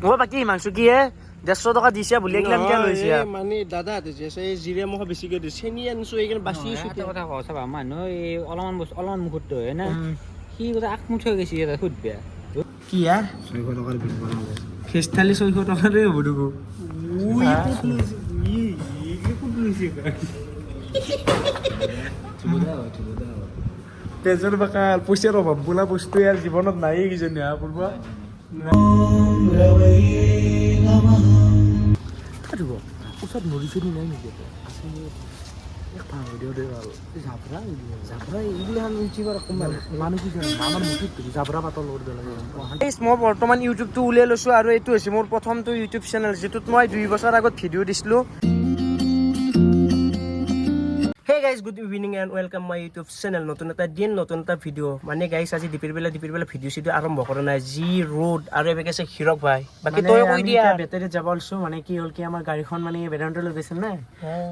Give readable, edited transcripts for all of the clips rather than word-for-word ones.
মই বাকী হিমাংশু কি হে 150 টকা দিছে বুলি এইগিলান কিয় লৈছে? মানে দাদা দিছে, এই জিৰে মুখ বেছিকে দিছে, চেনি আনিছো, এইকাৰণে বাচি আছো। এটা কথা কওঁ চাবা, মানুহ এই অলপমান বস্তু অলপমান মুখত হয় না, সি গোটেই আখ মুঠ হৈ গৈছে এটা সুধবে। কি হা? 600 টকাৰ বিল বনালে। ফেচ থালি 600 টকাৰে হ'ব দেখো। তেজৰ বাকাল পইচাৰ অভাৱ বোলা বস্তু ইয়াৰ জীৱনত নায়েই কিজানি। হা পূৰ্বা ওচৰত নদী চদী নাই নেকি? মই বৰ্তমান ইউটিউবটো উলিয়াই লৈছোঁ আৰু এইটো হৈছে মোৰ প্ৰথমটো ইউটিউব চেনেল, যিটোত মই 2 বছৰ আগত ভিডিঅ' দিছিলোঁ। Hey guys, good evening and welcome my YouTube channel. নতুন এটা দিন, নতুন এটা ভিডিঅ'। মানে গাইজ, আজি দীপিৰ বেলা দীপিৰ বেলা ভিডিঅ' চিডিঅ' আৰম্ভ কৰা নাই, যি ৰ'দ আৰু এবেগ আছে হিৰক ভাই। বাকী তই কৈ দিয়া। বেটাৰীত যাব ওলছো, মানে কি হ'ল কি আমাৰ গাড়ীখন মানে বেদান্তলৈ লৈ গৈছিল না,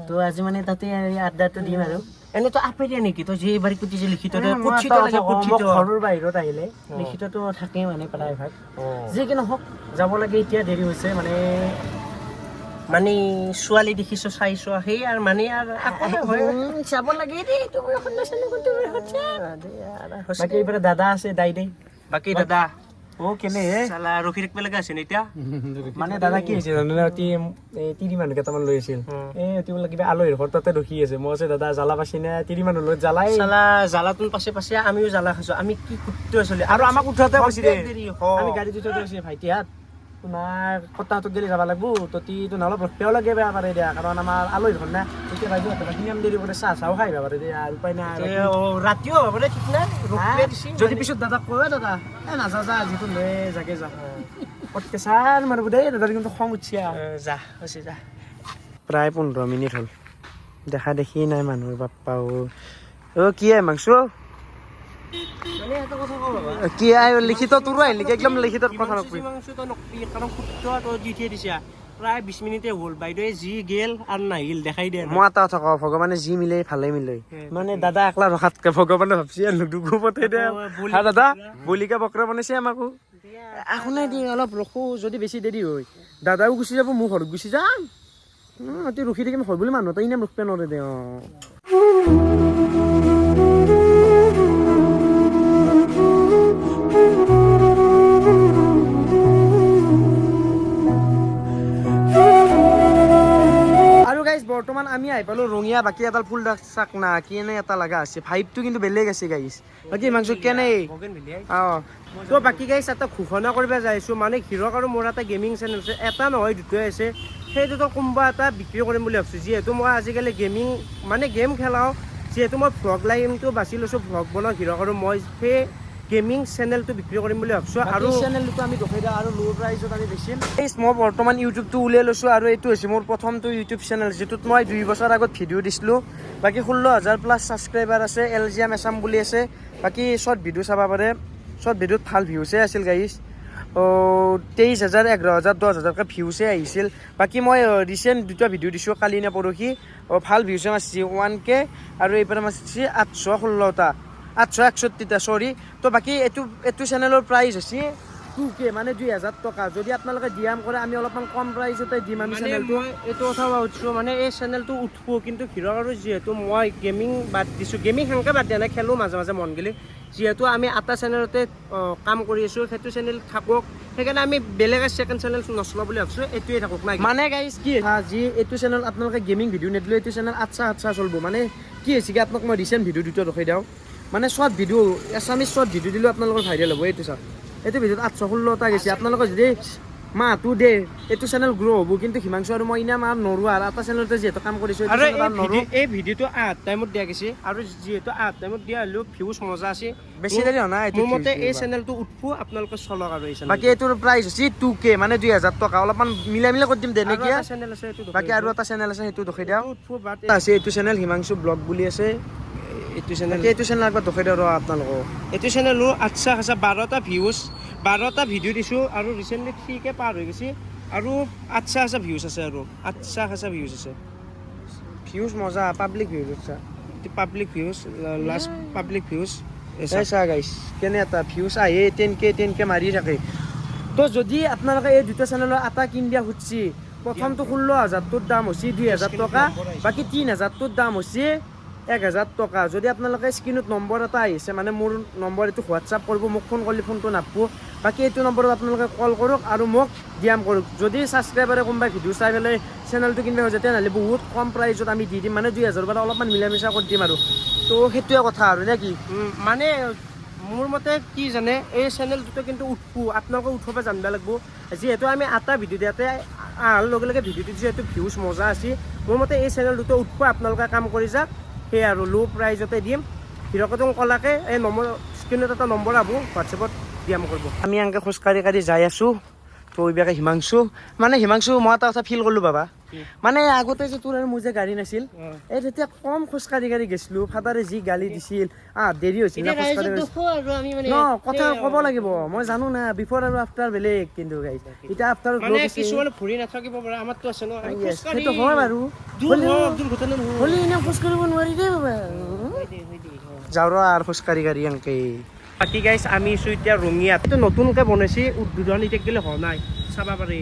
তো আজি মানে তাতে আড্ডাটো দিম আৰু। এনেতো আপেৰিয়া নেকি তই যে এইবাৰ কুটি যে লিখিত মই কুঠিত এটা লাগে কথা কওঁ, কুঠিত মই ঘৰৰ বাহিৰত আহিলে লিখিতটো থাকেই মানে প্ৰায়ভাগ। যি কি নহওক, যাব লাগে, এতিয়া দেৰি হৈছে মানে। মানে ছোৱালী দেখিছো চাইছো সেই আৰু মানে আৰু আকৌ হয়। যাব লাগে দেই, তুমি বাকী এইফালে দাদা আছে, দাই দেই। বাকী দাদা। অ কেনে হে? চালা ৰখি থাকিব লগা আছে নে এতিয়া? মানে দাদা কি হৈছে জানো, অতি এই তিৰি মানুহ কেইটামান লৈ আছিল, এই অতি বোলে কিবা আলহীৰ ঘৰ তাতে ৰখি আছে। মই আছে দাদা জ্বালা পাইছি নে তিৰি মানুহ লৈ জ্বালাই। চালা জ্বালাটোন পাছে পাছে আমিও জ্বালা খাইছো, আমি কি কুট্টো আছিলো। আৰু আমাক উঠাতে কৈছে দে, দেৰি আমি গাড়ীত উঠাতে কৈছে, ভাইটি হাত তোমাৰ কটাটোত গেলি যাব লাগব, ততি তো অলপ ৰখিবও লাগে, বেয়া পাৰে দিয়া, কাৰণ আমাৰ আলহী ঘৰ না। তেতিয়া ভাইটি কিমান দেৰি কৰে চাহ চাহও খাই আহিব পাৰে দিয়া, আৰু উপায় নাই আৰু। ৰাতিও হ'ব পাৰে ঠিক নাই, ৰখিয়ে দিছি। যদি পিছত দাদাক কয়, দাদা এ নাযা যা, যিটো লৈ যাকে যা অত্যাচাৰ মাৰিব দেই দাদাৰ, কিন্তু খং উঠছে। যা হৈছে যা। প্ৰায় 15 মিনিট হ'ল, দেখা দেখি নাই মানুহৰ। বাপ্পা অ কি হে মাংস? মানে এটা কথা কওঁ বাবা, কি আই লিখিত তোৰো আহিল নেকি? একদম লিখিতত কথা নকবি। মাংস তই নকবি, কাৰণ কুট্টো তই দি থৈ দিছা প্ৰায় 20 মিনিটে হ'ল, বাইদেৱে যি গেল আৰু নাহিল দেখাই দিয়ে। মই এটা কথা কওঁ, ভগৱানে যি মিলে ভালে মিলে। মানে দাদা একলা ৰখাতকে ভগৱানে ভাবছি আৰু দুগু পঠাই দে। হা দাদা বলিকা বকৰা বনাইছে আমাকো। একো নাই দি, অলপ ৰখো, যদি বেছি দেৰি হয় দাদাও গুচি যাব, মোৰ ঘৰত গুচি যাম। অতি ৰখি থাকিম হয় বুলি মানুহ এটা ইনাম ৰখিব নোৱাৰে দে। অঁ আৰু গাইজ বৰ্তমান আমি আহি পালো ৰঙিয়া। বাকী এটা ফুল চাক না কি এনে এটা লগা আছে, ভাইবটো কিন্তু বেলেগ আছে গাইজ। বাকী মাংস কেনে? অঁ তো বাকী গাইজ এটা ঘোষণা কৰিব যাইছোঁ, মানে হিৰক আৰু মোৰ এটা গেমিং চেনেল আছে, এটা নহয় দুটাই আছে, সেই দুটা কোনোবা এটা বিক্ৰী কৰিম বুলি ভাবছোঁ। যিহেতু মই আজিকালি গেমিং মানে গেম খেলাওঁ, যিহেতু মই ভ্লগ লাইনটো বাছি লৈছোঁ, ভ্লগ বনাওঁ হিৰক আৰু মই, সেই গেমিং চেনেলটো বিক্ৰী কৰিম বুলি ভাবছোঁ। আৰু আৰু চেনেলটো আমি দেখুৱাই দিওঁ আৰু ল' প্ৰাইজত আমি বেচিম। মই বৰ্তমান ইউটিউবটো উলিয়াই লৈছোঁ আৰু এইটো হৈছে মোৰ প্ৰথমটো ইউটিউব চেনেল, যিটোত মই 2 বছৰ আগত ভিডিঅ' দিছিলোঁ। বাকী 16,000 প্লাছ ছাবস্ক্ৰাইবাৰ আছে, এল জি এম এছাম বুলি আছে। বাকী শ্বৰ্ট ভিডিঅ' চাব পাৰে, শ্বৰ্ট ভিডিঅ'ত ভাল ভিউছে আছিল গাইজ, 23,000, 11,000, 10,000কৈ ভিউছে আহিছিল। বাকী মই ৰিচেণ্ট দুটা ভিডিঅ' দিছোঁ কালি নে পৰহি, ভাল ভিউছে মাৰিছে 1K আৰু এইবাৰ মাৰিছে 816টা, 861টা চৰি। তো বাকী এইটো চেনেলৰ প্ৰাইচ হৈছে 2K, মানে 2000 টকা। যদি আপোনালোকে ডি এম কৰে আমি অলপমান কম প্ৰাইচতে দিম আমি মানে চেনেলটো। মই এইটো কথা ভাবিছোঁ, মানে এই চেনেলটো উঠব, কিন্তু হিৰক আৰু যিহেতু মই গেমিং বাদ দিছোঁ, গেমিং সেনেকৈ বাদ দিয়া নাই, খেলোঁ মাজে মাজে মন গ'লে, যিহেতু আমি এটা চেনেলতে কাম কৰি আছোঁ, সেইটো চেনেল থাকক, সেইকাৰণে আমি বেলেগ ছেকেণ্ড চেনেল নচলাওঁ বুলি ভাবছোঁ, এইটোৱে থাকক নাই। মানে গাইজ কি যি এইটো চেনেল আপোনালোকে গেমিং ভিডিঅ' নিদিলেও এইটো চেনেল আচ্ছা আচ্ছা চলিব। মানে কি হৈছে কি আপোনাক মই ৰিচেণ্ট ভিডিঅ' দুটা দেখুৱাই দিওঁ, মানে short video' Assamese short video' দিলেও আপোনালোকৰ ভাইৰেল হ'ব। এইটো চাওক, এইটো ভিডিঅ'ত 816টা গৈছে। আপোনালোকৰ যদি মাহটো দে এইটো চেনেল গ্ৰ' হ'ব, কিন্তু হিমাংশু আৰু মই ইনাম আৰু নৰো, আৰু এটা চেনেলতে যিহেতু কাম কৰিছোঁ আৰু এই ভিডিঅ'টো 8 টাইমত দিয়া গৈছে, আৰু যিহেতু 8 টাইমত দিয়া হ'লেও ভিউজ মজা আছে, বেছি দেৰি হোৱা নাই। মোৰ মতে এই চেনেলটো উঠব, আপোনালোকে চলক আৰু এই চেনেল। বাকী এইটোৰ প্ৰাইচ হৈছে 2K, মানে 2000 টকা। অলপমান মিলাই মিলাই কৰি দিম দে নেকি? চেনেল আছে এইটো। বাকী আৰু এটা চেনেল আছে, সেইটো দেখুৱাই দিওঁ। উঠব বাট আছে এইটো চেনেল হিমাংশু ব্লগ বুলি আছে। এইটো চেনেল, এইটো চেনেল একবাৰ দেখুৱাই দিওঁ ৰ আপোনালোকক। এইটো চেনেলো আচ্ছা খাচা 12টা ভিউজ, 12টা ভিডিঅ' দিছোঁ আৰু ৰিচেণ্টলি 3K পাৰ হৈ গৈছে আৰু আচ্ছা খাচা ভিউজ আছে, আৰু আচ্ছা খাচা ভিউজ আছে। ভিউজ মজা, পাব্লিক ভিউজ আচ্ছা। Public views, last public views. এই চা গাইছ, কেনে এটা ভিউজ আহে, 10K 10K মাৰি থাকে। তো যদি আপোনালোকে এই দুটা চেনেলৰ এটা কিনিব খুজিছে, প্ৰথমটো 16,000টোৰ দাম হৈছে 2,000 টকা, বাকী 3,000টোৰ দাম হৈছে 1,000 টকা। যদি আপোনালোকে স্ক্ৰীণত নম্বৰ এটা আহিছে, মানে মোৰ নম্বৰ এইটো হোৱাটছআপ কৰিব, মোক ফোন কৰিলে ফোনটো নাপাব। বাকী এইটো নম্বৰত আপোনালোকে কল কৰক আৰু মোক ডিএম কৰক। যদি ছাবস্ক্ৰাইবাৰে কোনোবাই ভিডিঅ' চাই পেলাই চেনেলটো কিনিব খোজে, তেনেহ'লে বহুত কম প্ৰাইজত আমি দি দিম, মানে 2,000ৰ পৰা অলপমান মিলা মিছা কৰি দিম আৰু। তো সেইটোৱে কথা আৰু নে কি? মানে মোৰ মতে কি জানে, এই চেনেলটোতে কিন্তু উঠবো, আপোনালোকে উঠব জানিব লাগিব। যিহেতু আমি এটা ভিডিঅ' দিয়াতে অহাৰ লগে লগে ভিডিঅ'টোত যিহেতু ভিউজ মজা আছে, মোৰ মতে এই চেনেলটোতে উঠব, আপোনালোকে কাম কৰি যাওক। সেয়ে আৰু ল' প্ৰাইজতে দিম। হিৰকতং কলাকে এই নম্বৰ স্ক্ৰীণত এটা নম্বৰ আহব, হোৱাটছএপত ডিএম কৰিব। আমি এনেকৈ খোজকাঢ়ি কাঢ়ি যাই আছোঁ। তো এইবিলাকে হিমাংশু, মানে হিমাংশু, মই এটা কথা ফিল কৰিলোঁ বাবা, মানে আগতে যে তোৰ আৰু মোৰ যে গাড়ী নাছিল, এই তেতিয়া কম খোজকাঢ়ি কাঢ়ি গৈছিলোঁ, ফাদাৰে যি গালি দিছিল, দেৰি হৈছিল না খোজকাঢ়ি গৈছিল। আৰু আমি মানে ন কথা ক'ব লাগিব, মই জানো না বিফৰ আৰু আফটাৰ বেলেগ, কিন্তু গাইজ এতিয়া আফটাৰ মানে কিছুমান ভৰি নাথাকিব পাৰে, আমাৰতো আছে ন, আমি খোজকাঢ়ি সেইটো হয় বাৰু। দূৰ হওক, দুৰ্ঘটনা নহয়। হ'লে এনে খোজকাঢ়িব নোৱাৰি দেই বাবা। যাওঁ ৰ আৰু খোজকাঢ়ি কাঢ়ি এনেকে। বাকী গাইছ, আমি আছোঁ এতিয়া ৰঙিয়াত। এইটো নতুনকৈ বনাইছে, উদ্বোধন এতিয়া গেলে হোৱা নাই, চাব পাৰি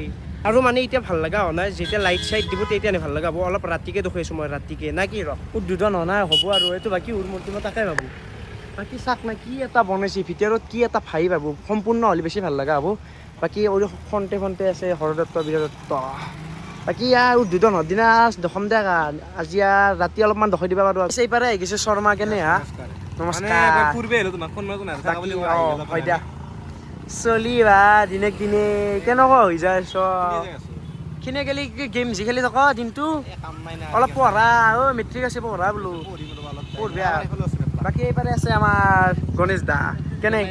আৰু। মানে এতিয়া ভাল লগা হোৱা নাই, যেতিয়া লাইট চাইট দিব তেতিয়া ভাল লগা হ'ব। অলপ ৰাতিকে দেখুৱাইছোঁ মই, ৰাতিকে না কি ৰ উদ্বোধন হোৱা নাই, হ'ব আৰু এইটো। বাকী উৰ মূৰ্তি মই তাকে ভাবোঁ। বাকী চাক না কি এটা বনাইছে, ভিতৰত কি এটা ভাই ভাবোঁ, সম্পূৰ্ণ হ'লে বেছি ভাল লগা হ'ব। বাকী আৰু ফ্ৰণ্টে ফ্ৰণ্টে আছে হৰদত্ত বীৰদত্ত। বাকী ইয়াৰ উদ্বোধন হোৱাৰ দিনা দশম দে, আজি আৰু ৰাতি অলপমান দখাই দিব পাৰোঁ। এইপাৰে আহি গৈছে শৰ্মা, কেনে হা? নমস্কাৰ। পূৰ্বে আহিলো তোমাক ফোন মাৰি বাকী হয় দিয়া, চলি বা দিনে দিনে কেনেকুৱা হৈ যায় চব খিনে গেলি। গেম যি খেলি থাক দিনটো, অলপ পঢ়া। অ' মেট্ৰিক আছে, পঢ়া বোলো, পঢ়বি আৰু। বাকী এইপাৰে আছে আমাৰ গণেশ দা, কেনে?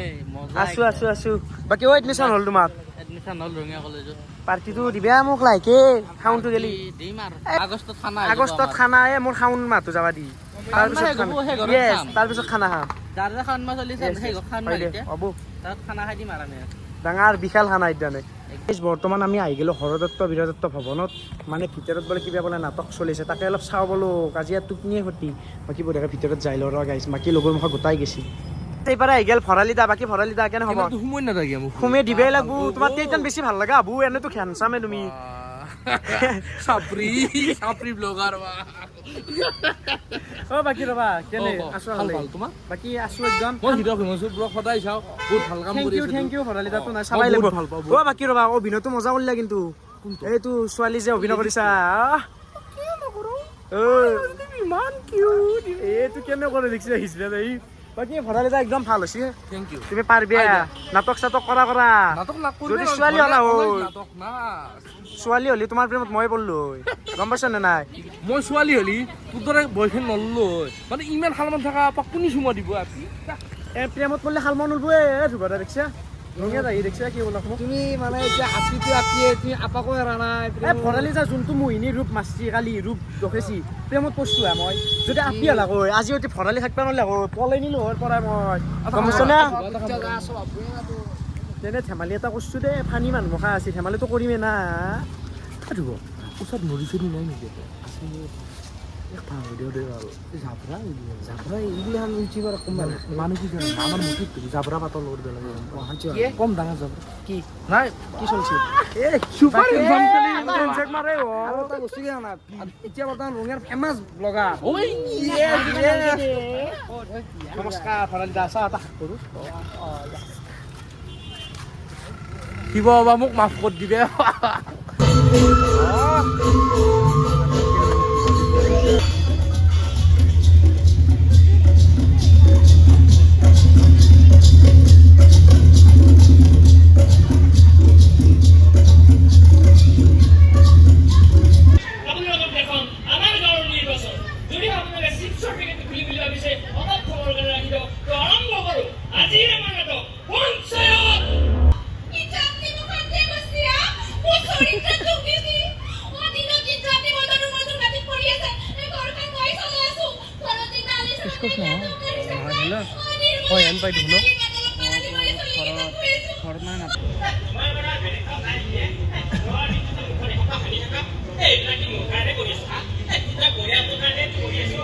আছো আছো আছো। বাকী অ' এডমিশ্যন হ'ল তোমাৰ? এডমিশ্যন হ'ল ৰঙিয়া কলেজত। পাৰ্টিটো দিবা মোক লাহেকে, খাউনটো গেলি। দিম আৰু আগষ্টত খানা। আগষ্টত খানা, এই মোৰ শাওণ মাহটো যাবা দি, তাৰপিছত শেষ হ'ব, সেই ঘৰত য়েছ খাম। তাৰপিছত খানা খাম। যাৰ যাৰ খান মাহ চলিছে Yes, সেই yes. খান হয় দে, এতিয়া হ'ব। তাত খানা খাই দিম আৰু আমি। ডাঙৰ বিশাল খানা এতিয়া। বৰ্তমান আমি আহি গ'লোঁ হৰদত্ত বীৰদত্ত ভৱনত, মানে ভিতৰত বোলে কিবা বোলে নাটক চলিছে, তাকে অলপ চাওঁ বোলো। কাজিয়া টোপনিয়ে ক্ষতি। বাকী বঢ়িয়াকৈ ভিতৰত যাই লওঁ ৰ গাইছ। বাকী লগৰ মুখত গোটাই গৈছি। এইপাৰে আহি গ'ল ভৰালি দা। বাকী ভৰালি দা, কেনে খবৰ? সোমোৱাই নাথাকে মোক। সোমে দিবই লাগব তোমাক, কেইটান বেছি ভাল লগা হ'ব। এনেতো খেনচামে তুমি। চাপৰি চাপৰি ব্লগাৰ বা। অ বাকী ৰবা, কেনে অ, আছো? ভাল। ভালে। ভাল, তোমাৰ? বাকী আছো একদম। মই হিৰক হিমাংশু ব্লগ সদায় চাওঁ, বহুত ভাল কাম thank কৰি ইউ আছে। Thank U Bharali দা, তো নাই মই চাবাই বহুত লাগিব। ভাল পাওঁ, অ বাকী ৰবা, অভিনয়টো মজা কৰিলা কিন্তু। এইটো ছোৱালী যে অভিনয় কৰিছা, আহ। ঐ, ইমান কিউট, এইটো কেনে কৰে দেখিছা আহিছিলে এই। বাকী ভৰালি দা একদম ভাল হৈছে। Thank U. তুমি পাৰিবি, নাটক চাটক কৰা কৰা। নাটক নাকৰিলে যদি ছোৱালী হলা হয়। নাটক না। ছোৱালী হ'লে তোমাৰ প্ৰেমত মই পৰলো হয়, গম পাইছ নে নাই? মই ছোৱালী হলি তোৰ দৰে বয়ফ্ৰেণ্ড নললো হয়। মানে ইমান শালমান থকা আপাক কোনে চুমা দিব আপি? এ প্ৰেমত পৰিলে শালমন ওলবো। এ ধুবা দেখিছা, ৰঙীয়াত আহি দেখিছা কি ওলাক মোক। তুমি মানে এতিয়া আপিটো আপিয়ে, তুমি আপাকো এৰা নাই। এ ভৰালি যা, যোনটো মোহিনী ৰূপ মাৰছি কালি, ৰূপ দেখেছি, প্ৰেমত পৰছো হা মই। যদি আপি হলা হয়, আজি অতি ভৰালি থাকবা নোৱাৰিলে হয়, পলাই নিলো হয় পৰাই মই, গম পাইছ না? তেনে ধেমালি এটা কৰছো দে, ফানি মানুহ মখা আছে, ধেমালিটো কৰিমে না। ধুব ওচৰত নদী চদী নাই নেকি? আছে, জাবৰা জাবৰা এইগিলাখান ইউটিউবাৰ কম। মানে কি জানো, আমাৰ মুঠিত জাবৰা পাতল কৰি দিব লাগে, কম ডাঙৰ জাবৰা। কি? নাই। কি চলছে? এ চুপাৰ হেণ্ডশেক মাৰে অ। আৰু এটা বস্তু কি জানা, এতিয়া বৰ্তমান ৰঙিয়াৰ ফেমাছ ব্লগাৰ। নমস্কাৰ ভৰালি দা, চাহ এটা কৰোঁ। শিৱ বাবা মোক মাফ কৰি দিবে। আপোনালোকৰ দেশখন আমাৰ গাঁৱৰ নিৰ্বাচন। যদি আপোনালোকে চিপছৰ পেকেটটো খুলি বুলি ভাবিছে, অলপ সময়ৰ কাৰণে ৰাখি দিয়ক। তো আৰম্ভ কৰোঁ আজিৰ আমাৰ নাটক পঞ্চায়ত। ইজাতি মুখাতে বসিয়া মোৰ চৰিত্ৰ দুখিছি। অ দিনত ইজাতি মদৰ মদৰ গাঁঠিত পৰি আছে। এই ঘৰখন মই চলাই আছো। ঘৰত দালি হয়, হেন পাই দেখোন ন। ঘৰত মানে নাটক মই মানে বেলেগ কাম নাই দিয়ে মুখত এসোপা সানি থাকা। এইবিলাক কি মোৰ কাৰণে কৰি আছা? এই দুটা পৰিয়ালটোৰ কাৰণে কৰি আছো।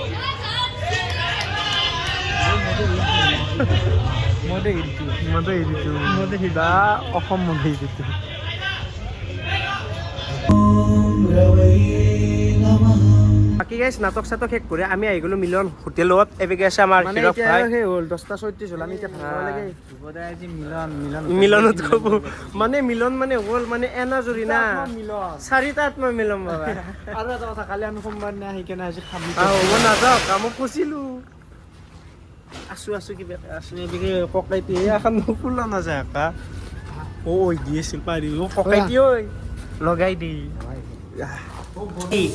মতে হিৰিটো। মতে হিৰিটো বা অসম মতে হিৰিটো। বাকী গাইছ, নাটক চাটক শেষ কৰি আমি আহি গ'লো মিলন হোটেলত। এবেগে আছে আমাৰ মানে হিৰক এতিয়া ভাই। আৰু সেই হ'ল, 10:36 হ'ল, আমি এতিয়া ভাত খাব লাগে। আজি মিলন মিলন মিলনত ক'ব মানে মিলন মানে হ'ল মানে এনাজৰী না। মিলন। চাৰিটা আত্মা মিলন বাবা। আৰু এটা কথা, কালি আমি সোমবাৰ দিনা আহি কেনে আজি খাম। আহ, মই নাযাওঁ, কামত ফচিলো। আছো আছো, কিবা আছো। এবেগে ককাইটি এখন খোলা নাযায় একা। ঐ দি আছিল পাৰি, অ ককাইটি, ঐ লগাই দি। এই,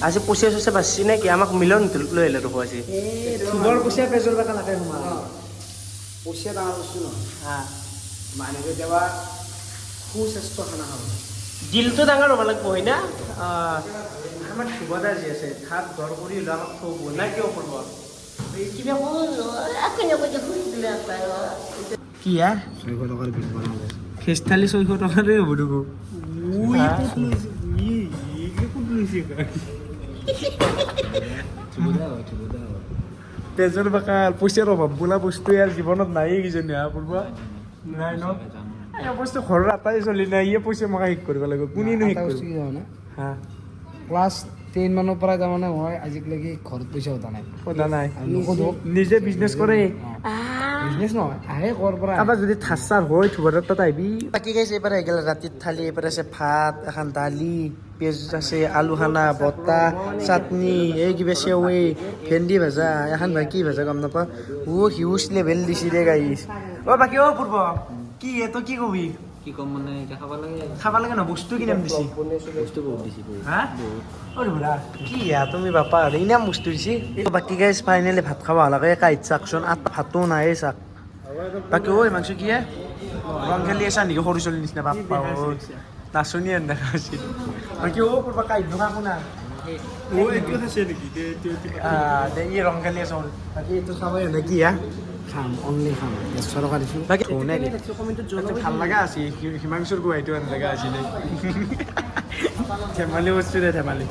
আজি পইচা চইচা বাচছি নেকি? আমাক মিলন হোটেলত লৈ আহিলে দেখো আজি। চুবৰ পইচা পেজৰ বাকা নাকে সোমা। পইচা ডাঙৰ বস্তু নহয়, মানুহ কেতিয়াবা সুস্বাস্থ্য খানা খাব। দিলটো ডাঙৰ হ'ব লাগিব, হয় না? আমাৰ ধ্ৰুৱদা যি আছে, ভাত ঘৰ কৰি হ'লেও আমাক থ'ব না, কিয় কৰিব কিবা? কি হা? 600 টকাৰ বিল বনাব। ফেচ থালি 600 টকাৰে হ'ব দেখো। তেজৰ বাকা পইচাৰ অভাৱ বোলা বস্তু ইয়াৰ জীৱনত নায়েই কিজানি। হা পূৰ্বা নাই ন? এই অৱশ্যে ঘৰৰ আটাই চলি নাই, ইয়ে পইচা মকা শেষ কৰিব লাগিব, কোনেনো শেষ এটা কৰিব? বস্তু কি জানা? হা? ক্লাছ 10 মানৰ পৰাই তাৰমানে মই আজিলৈকে ঘৰত পইচা সোধা নাই। সোধা নাই। আৰু নোসোধো। নিজে বিজনেছ কৰে। বিজনেছ নহয়, আহে ক'ৰ পৰা আহে। কাৰোবাৰ যদি ঠাচাৰ হয় থুবাৰ তাত আহিবি। বাকী গাইছে, এইবাৰ আহি গ'ল ৰাতিৰ থালি। এইবাৰ আছে ভাত, এখন দালি, পেজ আছে, আলু খানা, বটা, চাটনি, এই কিবা চেৱৈ, ভেন্দি ভাজা, এখন ভাই কি ভাজা গম নাপাওঁ। অ' হিউজ লেভেল দিছি দে গাইছ। অ' বাকী অ' পূৰ্ব, কি এ, তই কি কবি? কি ক'ম মানে, এতিয়া খাব লাগে। খাব লাগে ন, বস্তু কিনাম দিছি। বস্তু বহুত দিছি, বহুত। হা অ' বুঢ়া, কি ইয়া তুমি বাপা আৰু ইনাম বস্তু দিছি। বাকী গাইছ, ফাইনেলি ভাত খাব লাগে। কাঁহীত চাকচোন, আঠ ভাতো নাই চাক। বাকী ঐ মাংস কি হে? ৰং খেলি আছা নেকি সৰু ছোৱালীৰ নিচিনা? বাপ্পা ঐ, নাচনী হেন দেখা আছিল। বাকী অ' ক'ৰবা কাঁহীত দুখা শুনা। দে, ই ৰং খেলি আছে। বাকী এইটো চাব নে কি হা? খাম, অনলি খাম, 150 টকা দিছোঁ। বাকী ভাল লগা আছে, হিমাংশুৰ গুৱাহাটীও লগা আছিলে। ধেমালি বস্তু দে, ধেমালি।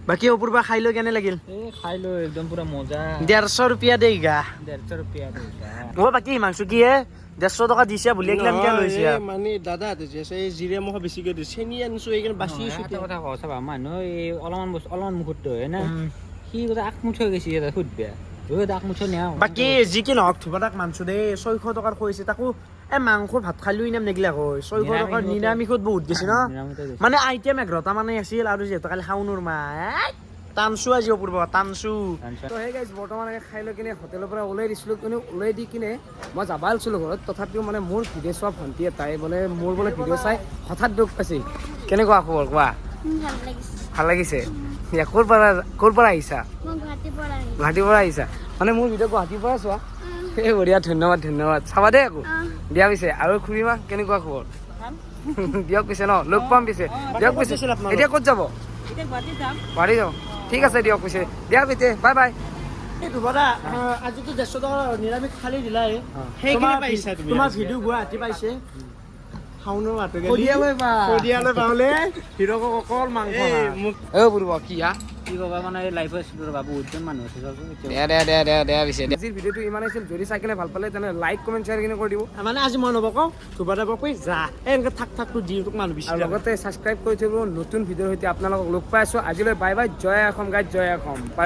বাকী অপূৰ্বা, খাই লৈ কেনে লাগিল? এই খাই লৈ একদম পুৰা মজা। 150 ৰূপিয়া দেই গা। 150 ৰূপিয়া দেই। অ' বাকী হিমাংশু, কি হে, 150 টকা দিছে বুলি এইগিলা কিয় লৈছে? মানে দাদাহঁতে যি আছে, এই জিৰে মুখ বেছিকৈ দিছে, চেনি আনিছো, এইকাৰণে বাচি আছো। এটা কথা কওঁ চাবা, মানুহ এই অলপমান বস্তু অলপমান মুখত হয় না, সি গোটেই আকমুঠ হৈ গৈছে এটা সুধবে আকমুঠ নিয়াও। বাকী যি কি নহওক, ধুবাদাক মানছো দেই, 600 টকাৰ খুৱাইছে তাকো। এই মাংস ভাত খালিও ইনাম নেগিলা হয় 600 টকাৰ। নিৰামিষত বহুত গেছি ন? মানে আইটেম 11টা মানে আছিল। আৰু যিহেতু কালি শাওনৰ মাহ, টানচু আজি অপূৰ্ব টানচু। তো সেই গাইজ, বৰ্তমান আমি খাই লৈ কিনে হোটেলৰ পৰা ওলাই দিছিলোঁ। কিন্তু ওলাই দি কিনে মই যাব আছিলোঁ ঘৰত, তথাপিও মানে মোৰ ভিডিঅ' চোৱা ভণ্টি এটাই বোলে মোৰ বোলে ভিডিঅ' চাই হঠাৎ দুখ পাইছে। কেনেকুৱা খবৰ কোৱা? ভাল লাগিছে। ভাল লাগিছে। ক'ৰ পৰা আহিছা? মই গুৱাহাটীৰ পৰা আহিছোঁ। গুৱাহাটীৰ পৰা আহিছা? মানে মোৰ ভিডিঅ' গুৱাহাটীৰ পৰা চোৱা? এই বঢ়িয়া, ধন্যবাদ ধন্যবাদ, চাবা দেই আকৌ। দিয়া পিছে। আৰু খুৰীমা, কেনেকুৱা খবৰ? দিয়ক পিছে ন, লগ পাম পিছে। দিয়ক পিছে। এতিয়া ক'ত যাব? গুৱাহাটী যাব। ঠিক আছে, দিয়ক পিছে। দিয়া পিছে, বাই বাই। ধুবাদা, আজিতো 150 টকাৰ নিৰামিষ থালি দিলাই। সেইখিনি পাইছা তুমি? তোমাৰ ভিডিঅ' গুৱাহাটী পাইছে। শাওনৰ মাহটো শদিয়ালৈ বা। শদিয়ালৈ পাওঁলে হিৰকক অকল মাংস। মোক অ বুঢ়া, কি হা? কি ক'বা, মানে লাইফৰ ৰ'বা, বহুতজন মানুহ আছে চাচোন এতিয়া। দে দে দে দে দে পিছে। আজিৰ ভিডিঅ'টো ইমান আছিল। যদি চাই কিনে ভাল পালে তেনে লাইক, কমেণ্ট, শ্বেয়াৰ কিনে কৰি দিব। মানে আজি মই নবকওঁ, ধুবাদা বকৈ যা, এই এনেকে থাক থাকটো দি তোক মানুহ বেছি আৰু লগতে ছাবস্ক্ৰাইব কৰি থৈ দিব। নতুন ভিডিঅ'ৰ সৈতে আপোনালোকক লগ পাই আছোঁ। আজিলৈ বাই বাই। জয় অসম গাইজ, জয় অসম। বাই।